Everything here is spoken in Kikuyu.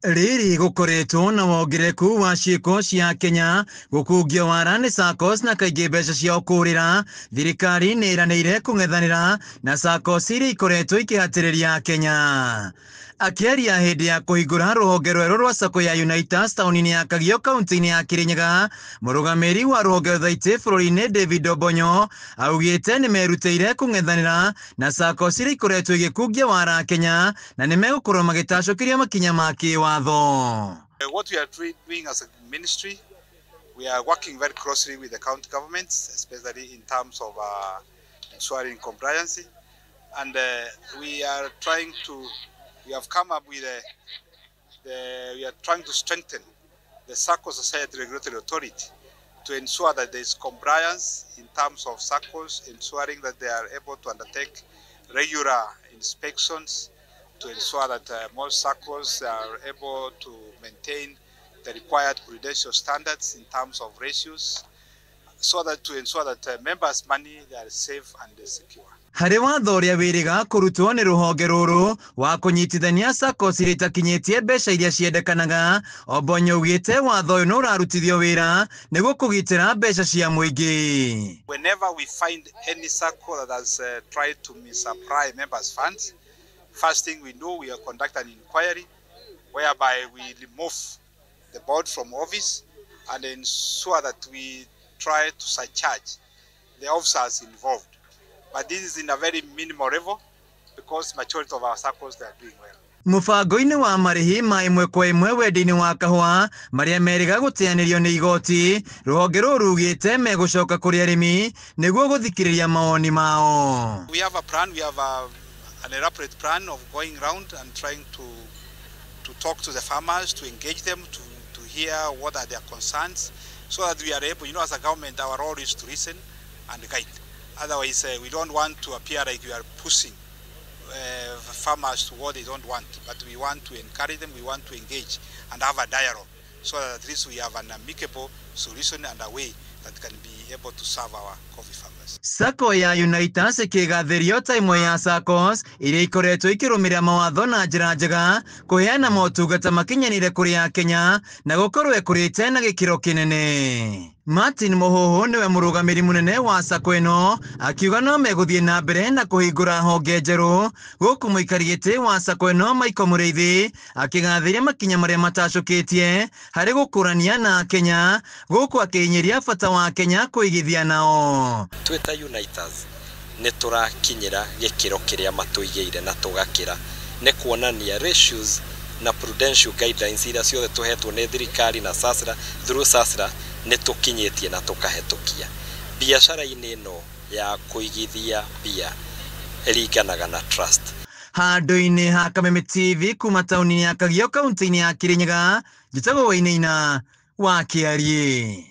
Rĩrĩ gũkoretwo na wongerereku wa ciĩko cia Kenya gũkungio wara nĩ SACCOS na kaingĩ mbeca ciao kũrĩra. Thirikari nĩ ĩranĩire kũng'ethanĩra na SACCOS iria ikoretwo ikĩhatĩrĩria Kenya. Akĩaria hĩndĩ ya kũhingũra rũhonge rwerũ rwa SACCO ya Unitas taũni-inĩ ya Kagio kaunti-inĩ ya Kirinyaga, mũrũgamĩrĩri wa rũhonge rwa bũrũri-inĩ David Obonyo augĩte nĩ merutĩire kũng'ethanĩra na SACCOS iria ikoretwo igĩkungia wara Kenya na nĩ megũkorwo magĩtacũkĩria makinya ma kĩwatho. What we are doing as a ministry, we are working very closely with the county governments, especially in terms of ensuring compliance, and we are trying to, we have come up with we are trying to strengthen the SACCO Society Regulatory Authority to ensure that there is compliance in terms of SACCOs, ensuring that they are able to undertake regular inspections to ensure that most SACCOs are able to maintain the required prudential standards in terms of ratios, so that to ensure that members' money they are safe and secure. Harĩ watho ũrĩa wĩrĩga kũrutwo nĩ rũhonge rũrũ wa kũnyitithania SACCOs iria itakinyĩtie mbeca iria ciendekanaga, Obonyo augĩte watho ũyũ nĩ ũrarutithio wĩra nĩguo kũgitĩra mbeca cia mũingĩ. Whenever we find any SACCO that has tried to misapply members' funds, first thing we do, we conduct an inquiry whereby we remove the board from office and ensure that we try to surcharge the officers involved. But this is in a very minimal level because majority of our SACCOs, they are doing well. Mũbango-inĩ wa marĩhi ma ĩmwe kwa ĩmwe wendia-inĩ wa kahũa marĩa merĩga gũteanĩrio nĩ igoti, rũhonge rũrũ rugĩte megũcoka kũrĩ arĩmi nĩguo gũthikĩrĩria mawoni mao. We have a plan, we have an elaborate plan of going round and trying to talk to the farmers, to engage them, to hear what are their concerns, so that we are able, as a government, our role is to listen and guide. Otherwise, we don't want to appear like we are pushing farmers to what they don't want, but we want to encourage them, we want to engage and have a dialogue, so that at least we have an amicable solution and a way that can be able to serve our coffee farmers. SACCO ya Unitas ĩkĩgathĩrio ta ĩmwe ya SACCOs iria ikoretwo ikĩrũmĩrĩra mawatho na njĩra njega kũheana motungata makinyanĩire kũrĩ Akenya na gũkorwo ĩkũrĩte na gĩkĩro kĩnene. Martin Mũhũhũ nĩwe mũrũgamĩrĩri mũnene wa SACCO ĩno akiuga no megũthiĩ na mbere na kũhingũra honge njerũ, gũkũ mũikari gĩtĩ wa SACCO ĩno Michael Mũrĩithi akĩgathĩria makinya marĩa matacũkĩtie harĩ gũkũrania na Kenya, gũkũ akĩhinyĩria bata wa Kenya kũigithia nao. Twĩ ta Unitas nĩ tũrakinyĩra gĩkĩro kĩrĩa matũigĩire na tũgakĩra, nĩ kuonania ratios na prudential guidelines iria ciothe tũhetwo nĩ thirikari na SASRA, through SASRA nĩ tũkinyĩtie na tũkahetũkia. Biacara-inĩ ĩno ya kũigithia mbia ĩringanaga na trust. Handũ-inĩ ha Kameme TV kuma taũni ya Kagio kaunti-inĩ ya Kirinyaga, njĩtagwo Wainaina wa Kĩariĩ.